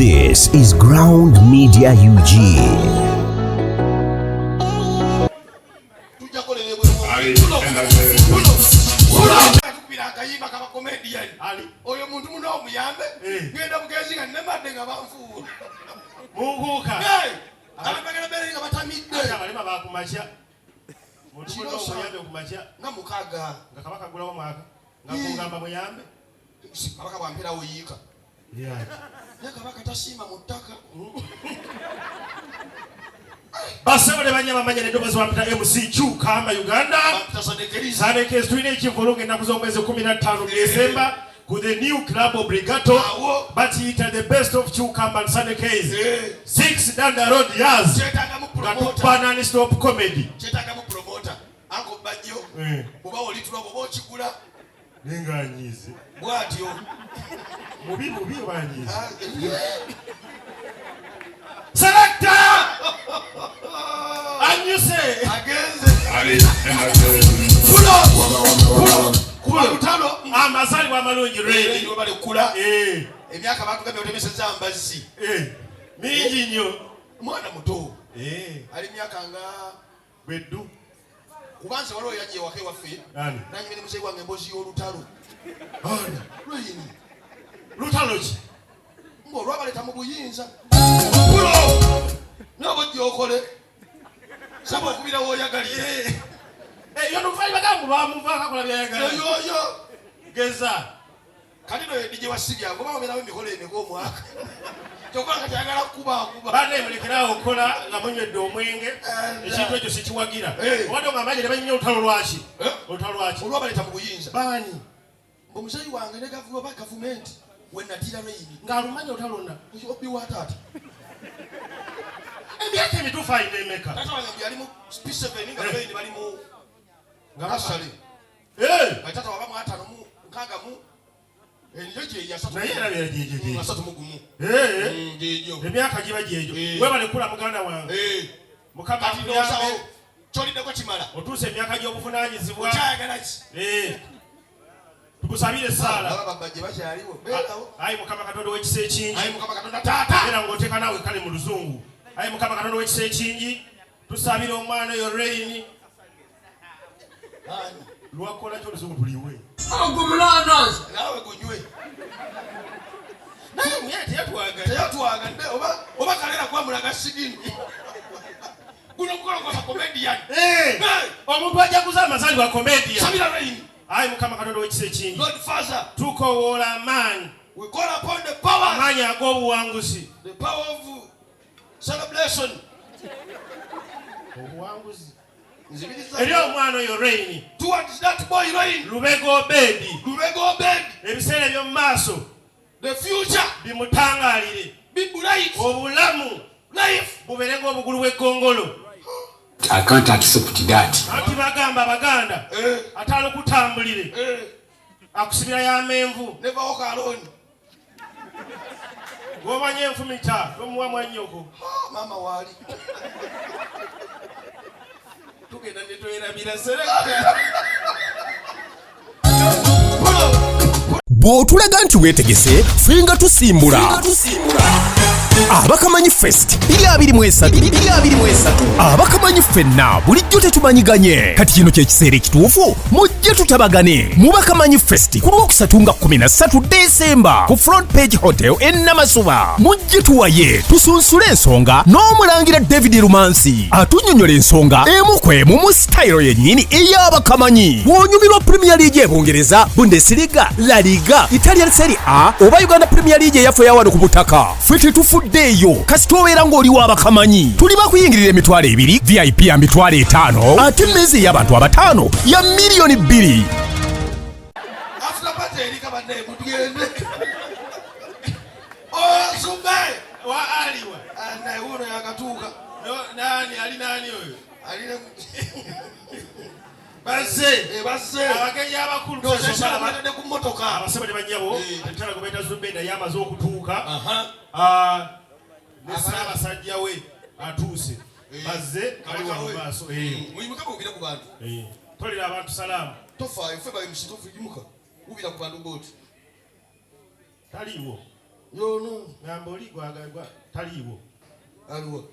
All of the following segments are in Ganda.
This is Ground Media UG. Tukubira akayimba kaba comedian. Oyo muntu muno omuyambe. Eh. Ngenda bugenzi nga nemadde nga banfuula. Munkuuka. Hey! Abantu bagenda beere nga batamidde. Ate abalema bakumakya. Muntu Kiro muno sa- omuyambe kumakya Nga mukaaga. nga kabaka agulawo mwaka nga kungamba muyambe. Si kabaka bwampeerawo yiika. Naye kabaka tasiima mu ttaka. Basebo ne banyama manya n'eddoboozi bampita MC Kyukamba Uganda. Bampita Sadekeriza. Sadekezi tulina ekivvulu ng'ennaku z'omwezi 15 Desemba ku the new club Obligato Awo. bakiyita the best of Cucumber and Sadekezi. Eh. 6 Danda Road Yaz Kyetaagamu nga promoter. tukuba non-stop comedy. Kyetaagamu promoter. Uncle Bajjo. Eh. Bw'oba olitula bw'oba okigula Naye nga anyiize. bw'atyo. Mubi mubi oba anyiize. Ah, eh. Selector! Anyuse! Agenze. Kulo! Kulo! Kuba lutalo. Amazaalibwa amalungi Ready ready. webale kukula. Eh, Emyaka batugambye otemesezza mbazzi. eh, mingi nnyo. Mwana muto. Eh, Ali myaka nga bweddu. kuba nze waliwo yajja ewaka ewaffe Ani? nanyumya ne muzeeyi wange emboozi y'olutalo. Ani? Lweyini. Lutalo ki? Ng'olwabaleeta mu buyinza. Kulo! Nawe ojja okole. Saba okubira w'oyagalira. Eh, yono nfali bagambo bamuvaako akola by'ayagala. Yoyo. Geza. Kati no ye DJ wa Sibya ngoba babeerawo emikolo emeka omwaka. Kyokka kati ayagala kukubakuba. Banne mulekeraawo okukola nga munywedde omwenge. Eh, Ekintu ekyo sikiwagira. Eh. Obadde ogamba nti banyumya olutalo lwaki? Eh? Olutalo lwaki? Olwabaleeta mu buyinza. Baani? Omuzeeyi wange ne oba gavumenti we natira Lweyini. Ng'alumanya olutalo lwonna. Obbi wa taata. Emyaka emituufu alina emeka? Taata wange bwe yali mu P7 nga Eh. Lweyini bali mu Nga nursery. Eh, Kati taata waba mu ataano mu nkaaga mu enjo gye ya asatu naye era byera gyegyo gyegyo. 31. Eh, Gyegyo. emyaka giba gyegyo. Eh. Weebale kula muganda wange. Eh. Mukama Kati ndowooza akuyambe. kyoliddeko kimala. Otuuse emyaka gy'obuvunaanyizibwa. Okyayagala ki? Eh. Tukusabire essaala. Laba babajje bakyaliwo. Beerawo. Ayi Mukama Katonda ow'ekisa ekingi. Ayi Mukama Katonda taata. Era ng'oteeka naawe kale mu luzungu. Ayi Mukama Katonda ow'ekisa ekingi, tusabira omwana oyo Reini. Ani? Lwakola ki oluzungu tuliwe? Ogwo mulanazi. Naawe gunywe. Naye muyaye teyatwaga. Teyatwagadde oba oba kalera kwamulaga sigini. Guno mukolo gwa bakomediyani. Eh, omuntu ajaguza amazaalibwa comedian. Sabira Reini. Ayi Mukama Katonda ow'ekisa ekingi, Lord Father, tukowoola amaanyi, we call upon the power, amaanyi ag'obuwanguzi. the power of celebration. Obuwanguzi. Nzibiriza Eri omwana oyo Reini, towards that boy Reini. Lubega Obedi, Lubega Obed, ebiseera eby'omu maaso the future bimutangaalire. be bright, Obulamu life. bubeere ng'obugulu bw'eggongolo. I can't accept that. Anti bagamba Abaganda Eh, ate alukutambulire eh, akusibira y'amenvu never walk alone. gw'omanya enfumita tomuwa mwannyoko. Ah, mama wali. Tugenda ne twerabira selekta. Bw'otulaga nti weetegese ffe nga tusimbula Abakamanyi Fest 2023. Abakamanyi ffenna bulijjo tetumanyiganye, kati kino kye kiseera ekituufu mujje tutabagane mu Bakamanyi Fest ku Lwokusatu nga 13 Desemba ku Front Page Hotel e Namasuba. Mujje tuwaye tusunsule ensonga n'omulangira David Lumansi atunnyonnyola ensonga emu ku emu mu sitayiro yennyini ey'Abakamanyi. Bw'onyumirwa Premier League e Bungereza, Bundesliga, La Liga, Italian Serie A oba Uganda Premier League eyaffe eya wano ku butaka, ffe tetufuddeeyo kasita obeera ng'oli w'Abakamanyi. Tuli bakuyingirira 20,000, VIP ya 50,000, ate emmeeza ey'abantu abataano ya 2 miliyoni. After party erika bannaye mutugende. Oh, Zumbe. Wa aliwa. Ah, naye wuuno yakatuuka. No, nani ali nani oyo? Alina Bazze. Eh, bazze. Abagenyi abakulu Ndowooza tusooka ekyala batadde ku mmotoka. Abasebo ne bannyabo, Eh. omukyala gwe bayita Zubeda yamaze okutuuka. Aha. Ah, ne ssaabasajja we atuuse. Eh. Bazze bali wano mu maaso. Eh. Muyimuke muwubire ku bantu. Eh. Tolera abantu salaamu. Tofaayo ffe bayimusi tofu yimuka. Wubira ku bantu ng'oti. Taliiwo. Yono. Ngamba oli gwagagwa taliiwo. Aliwo.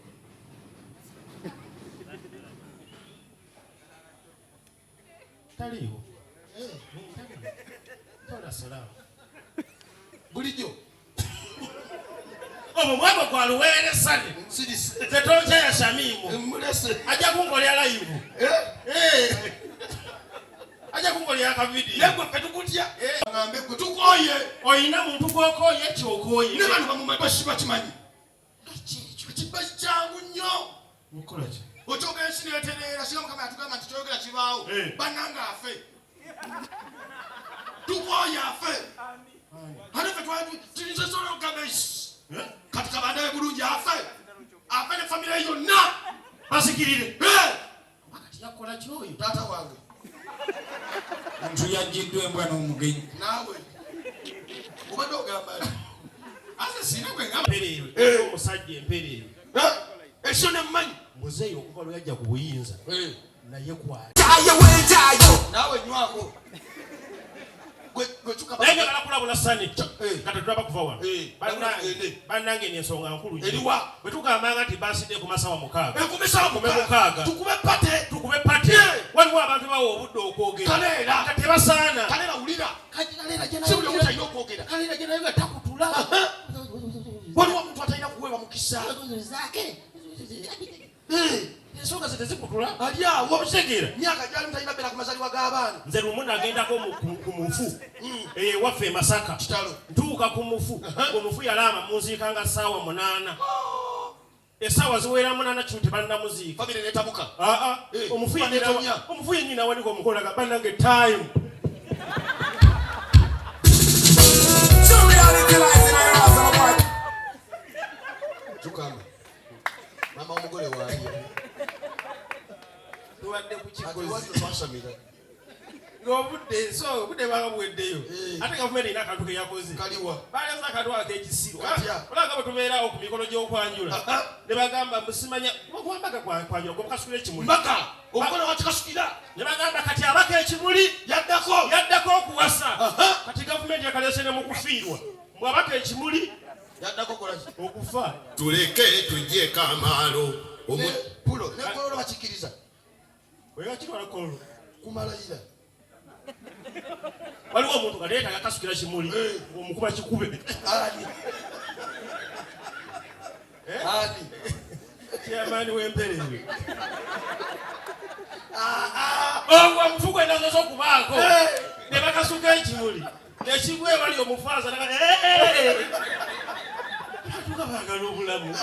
Taliiwo. Tola salaamu. Bulijjo. Omwo mwago gwa Luweere Sane. Nsirise. Nze tonkya Shamimu. Mulese. Ajja kunkolera live. Eh? Ajja kunkolera ka video. Naye gwe ffe tukutya. Ngambe gwe tukooye. Oyina muntu gw'okooye ky'okooye. Ne bano bamumanyi bakimanyi. Kiba kyangu nnyo. Nkola ki? Okyogera ensi neetereera singa Mukama yatugamba nti ky'oyogera kibaawo. Bannange afe. Tukooye afe. Ate ffe tuyinza sobola okugamba kati kabandabe bulungi afe. Afe ne famire yonna. Basikirire. Kati yakola ki oyo? Taata wange. Muntu yajjiddwa embwa n'omugenyi. Naawe. Obadde ogamba ki? Ate sirina gwe ngamba. Empereerwe. Omusajja empereerwe. Ekyo ne mmanyi. Muzeeyi okuva lwe yajja ku buyinza. Naye kwali. Naawe nywako. Naye njagala kulabula Sani. Nga tetulaba kuva wano. Bannange eno ensonga nkulu nnyo. Eriwa. Bwe tugambanga nti baasidde ku masawa 6. Ku masawa 6. Tukube pate. Tukube pate. Waliwo abantu bawa obudde okwogera. Kaleera. Nga tebasaana. Kaleera wulira. Kaleera gye Si buli omu talina okwogera. Kaleera gye nayo nga takutula. Waliwo omuntu atalina kuweebwa mukisa. Ensonga ze tezikutula. Ali awo. Okitegeera. Myaka gy'alimu talina beera ku mazaalibwa g'abaana. Nze lumu nagendako ku mufu. Ewaffe e Masaka. Kitalo. Ntuuka ku mufu. Omufu yalaama munziika nga ssaawa 8. Essaawa ziwera 8 kino tebannamuziika. Famire n'etabuka. Omufu yennyini awanika omukono agamba, bannange time. Tukamba. Mama omugole waali. Tubadde ku kikozi. Ate twasamira. Ng'obudde so obudde bwaba buweddeyo. Ate gavumenti erina akantu ke yakoze. Kaliwa. Baleese akantu ak'ekisiru. Katya. Olaba nga bwe tubeerawo ku mikolo gy'okwanjula. Ne bagamba musimanya gwambaga kwanjula gwe mukasukira ekimuli. Mbaka omugole wakikasukira. Ne bagamba kati abaka ekimuli. Yaddako. Yaddako okuwasa. Kati gavumenti yakaleese ne mu kufiirwa. Mbwe abaka ekimuli. Yaddako kola ki? Okufa. Tuleke tujje Kamalo. Pulo ne kololo bakikkiriza. Oyo kololo. Kumalayira. Waliwo omuntu nga leeta akasukira kimuli omukuba kikube. Ani? Ani? Chairman w'empereerwe. Ogwo omufu gwe nasoose okubaako. Ne bakasuka ekimuli. Ekigwa ewali omufaaza Atuuka baagala obulamu.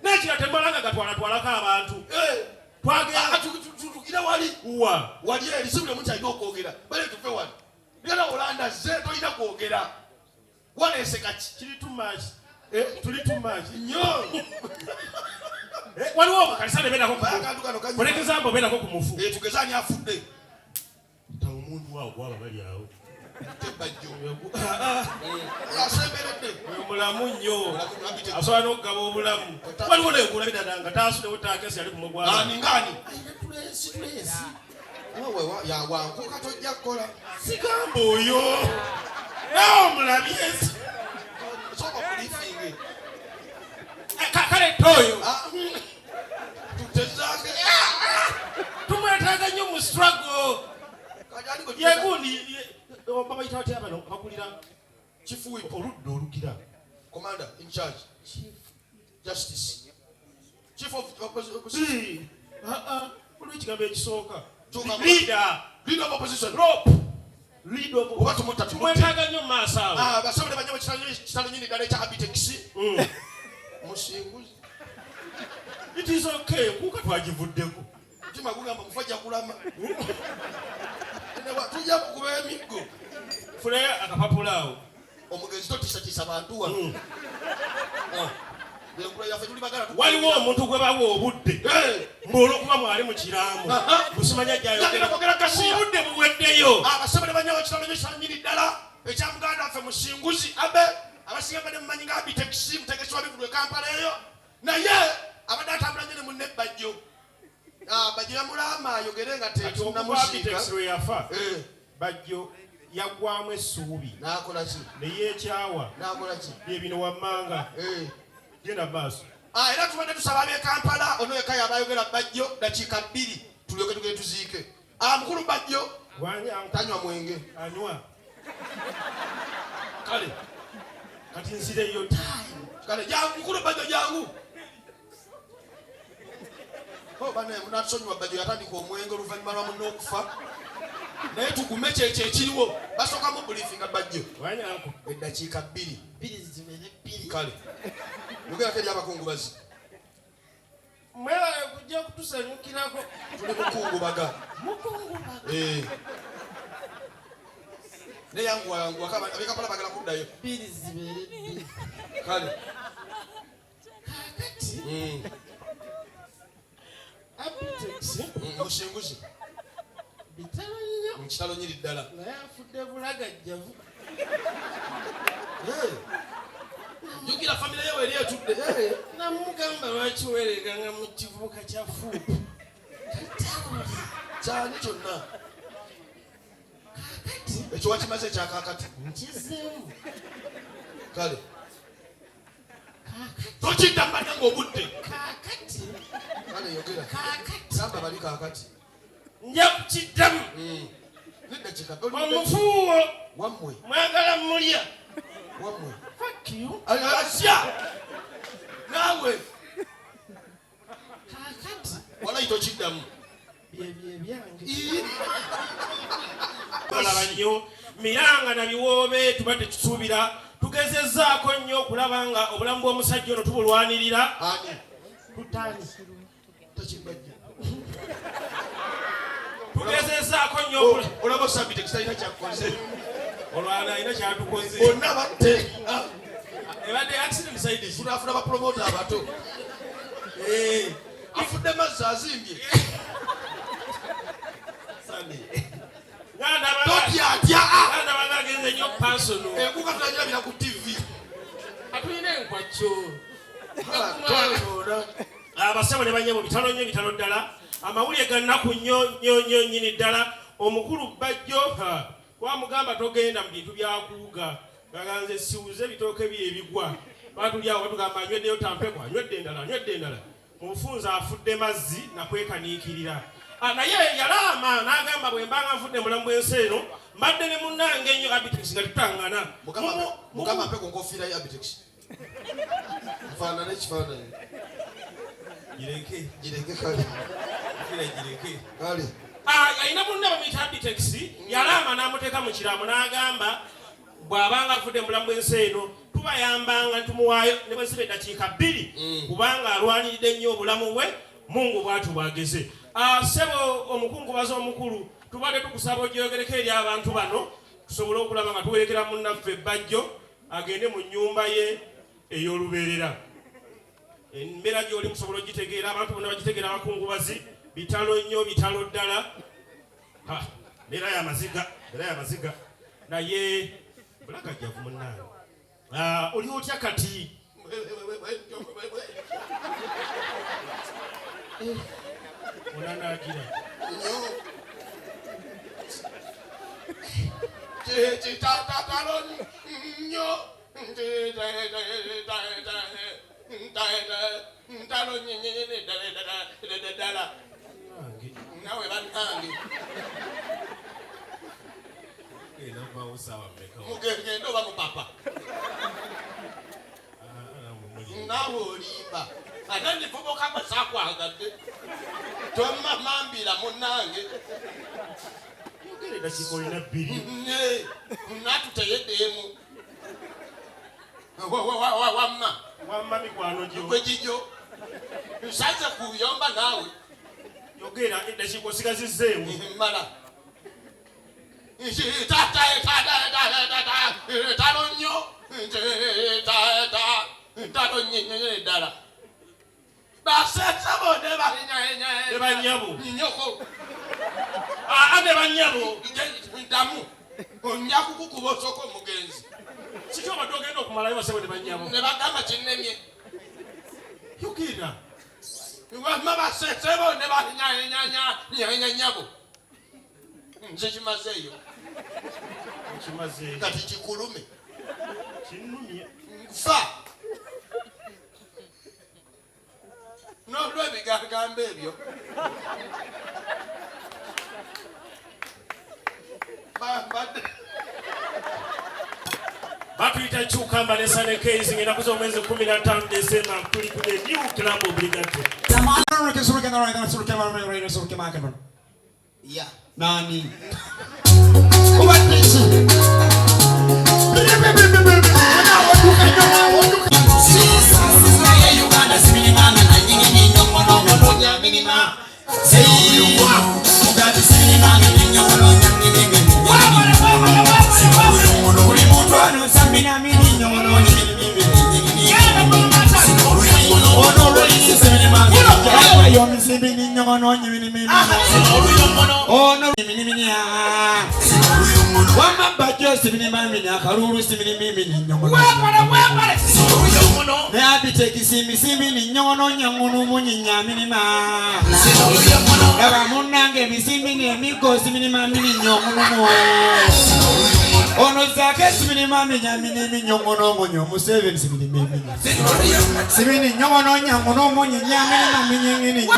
N'ekira temalanga gatwalatwalako abantu. Twagenda tutukira wali. Wa. Wali eri si buli omu kyalina okwogera. Bale tuve wali. Era Olanda ze tolina kwogera. Waleese kaki? Kiri too much. Tuli too much. Nnyo. Waliwo abakalisa ne beerako ku Akantu kano kanyuma. For example, beerako ku mufu. Tugeze ani afudde? Omuntu awo gwaba bali awo. Tebajjo. Asemberedde. Oyo mulamu nnyo. Asobola n'okugaba obulamu. Waliwo naye gw'olabira ddala nga taasulewo taakesi ali ku mugwala. Ani ng'ani? Ayina tulesi, tulesi. Wewe ya wankuka tojja kukola. Sigamba oyo. Naawe omulabye. Sooka okuliifinge. Kale toyo. Tutezaake. Tumwetaaga nnyo mu struggle. Yegundi, babayita batya bano abakulira Chief Whip. Oludda olugira. Commander in charge. Chief Justice. Chief of Opposition. Waliwo ekigambo ekisooka. Kyokka- Leader. Leader of opposition. Rope. Leader of Oba tumutta, tumutte. Tumwetaaga nnyo mu maaso awo. Abasawo ne banywa kitalo nnyini ddala ekya Abitex. Musinguzi. It is okay, kuka twagivuddeko. Mutima gugamba mufa ajja kulama. Tujja kukuba emiggo. Funayo akapapula awo. Omugenzi totiisatiisa bantu wano. Enkula yaffe tuli bagala Waliwo omuntu gwe bawa obudde. Ng'olwokuba mwali mu kiraamo. Musimanya gy'ayogera. Yagenda kwogera gasiya. Obudde buweddeyo. Abasawo ne banywa kitalo nnyo kya nnyini ddala ekya muganda waffe Musinguzi Abe. Abasinga badde mumanyi nga Abitex, mutegesi wa bivvulu e Kampala eyo. Naye abadde atambula nnyo ne munne Bajjo. Bajjo yamulaama ayogere nga Kati okuva tetunnamuziika. Abitex lwe yafa, Bajjo Yaggwamu essuubi. N'akola ki? Ne yeekyawa. N'akola ki? Bye bino wammanga. Eh. Genda maaso. Ah, era tubadde tusaba ab'e Kampala ono yekka yaba ayogera Bajjo dakiika 2 tulyoke tugende tuziike. Ah, mukulu Bajjo tanywa mwenge. Anywa. Kale kati nzireyo time. Kale jangu mukulu Bajjo jangu. Oh, bane munatusonyiwa Bajjo yatandika omwenge oluvannyuma lwa munne okufa. Naye tugume kyekyo ekiriwo. Basookamu briefinga Bajjo. Wanyanko. Eddakiika 2. 2 zibeere 2. Kale. Yogerako eri abakungubazi. Mwebale kujja kutusanyukirako. Tuli mukungubaga. Mukungubaga. Eh. Naye yanguwa yanguwa kaba ab'e Kampala baagala kuddayo. 2 zibeere 2. Kale. Kaakati. Abitex. Musinguzi. Bitalo nnyo. Kitalo nnyini ddala. Naye afudde bulagajjavu. Jjukira famire ye weeri etudde. Namugamba lwaki weereganga mu kivubuka kya fuupu. Kyani kyonna. Kaakati. Ekyo wakimaze ekya kaakati. Nkizeemu. Kale. Tokidda mbadde ng'obudde. Kaakati. Kale yogera. Kaakati. Gamba bali kaakati. Nja kukiddamu. Neddakiika. Omufuuwo. Wammwe. Mwagala mulya. Wammwe. Fuck you. Asya. Naawe. Kaakati. Walayi tokiddamu. Byebyo ebyange. Balaba nnyo. Miranga na biwoobe tubadde tusuubira. Tugezezzaako nnyo okulaba nga obulamu bw'omusajja ono tubulwanirira. Ani? Tutani. Takimbajja. Tugezezzaako nnyo olaba Sabite kitalina kyakukoze. Olwana alina kyatukoze. Bonna batte. Ebadde accident side ki? Tunaafuna ba promoter abato. Afudde mazzi azimbye. Totya atya. Nganda banga agenze nnyo personal. Enkuka tunagirabira ku TV. Atulina enkwacyo. Abasabo ne bannyabo bitalo nnyo bitalo ddala. Amawulire ga nnaku nnyo nnyo nnyo nnyini ddala. Omukulu Bajjo twamugamba togenda mu bintu bya kuwuga. Nga nze siwuze ebitooke bye ebigwa. Batuli awo batugamba anyweddeyo tampekwa, anywedde endala, anywedde endala. Mu bufunze afudde mazzi nakwekaniikirira. Naye yalaama n'agamba bwe mbanga nfudde mu bulamu bw'ensi eno, mbadde ne munnange ennyo Abitex nga tutangana. Mukama mpe ku nkofiira ya Abitex. Nfaanana ekifaananyi. Gireke. Gireke kale. Nkofiira gireke. Kale. Alina munne bamuyita Abitex, yalaama n'amuteeka mu kiraamo n'agamba bw'abanga afudde mu bulamu bw'ensi eno, tubayambanga ne tumuwaayo ne bwe ziba eddakiika 2 kubanga alwaniridde nnyo obulamu bwe, Mungu bw'atyo bw'ageze. Ssebo omukungubazi omukulu, tubadde tukusaba ogyogereko eri abantu bano tusobole okulaba nga tuwerekera munnaffe Bajjo agende mu nnyumba ye ey'olubeerera. Embeera gy'oli musobola ogitegeera, abantu bonna bagitegeera abakungubazi, bitalo nnyo bitalo ddala. Mbeera y'amaziga, mbeera y'amaziga. Naye bulagajjavu munnange. Oli otya kati? Onanaagira. Kitatalo nnyo. Ntalo ddala. Nawe bannange. Mugende oba mupapa. Naawe olimba. Ate ndivubuka bwe saakwagadde. Tommambira munnange. Yogera eddakiika olina 2. Naatuteyeddeemu. Wamma. Wamma mikwano gyo. Gwe gigyo. Nsanze kuyomba naawe. Yogera eddakiika osigazizzeemu. Mmala. Talo nnyo. Talo nnyo ddala. Basesebo ne Ne bannyabo. Nnyoko. Ne bannyabo. Ddamu. Nja kukukuba osooka omugenzi. Kiki obadde ogenda okumalayo basebo ne bannyabo? Ne bagamba kinnemye. Yogera. Wamma basesebo ne bannyabo. Nze kimazeeyo. Nkimaze. Kati kikulume. Kinnumye. Nfa n'olwebigagamba ebyo bambadde. Batuyita Kyukamba ne Sane Keys, ng'ennaku z'omwezi 15 Desemba tuli ku The New Club Obligato. Ya. Nani? Obadde ki? Laba munnange, emisimbi n'emiggo siminimamininyomunumu ono zaake siminimaminyamininyomonongonyo Museveni siminimiminya simini nyongononyangunomunyinyamininaminyingini.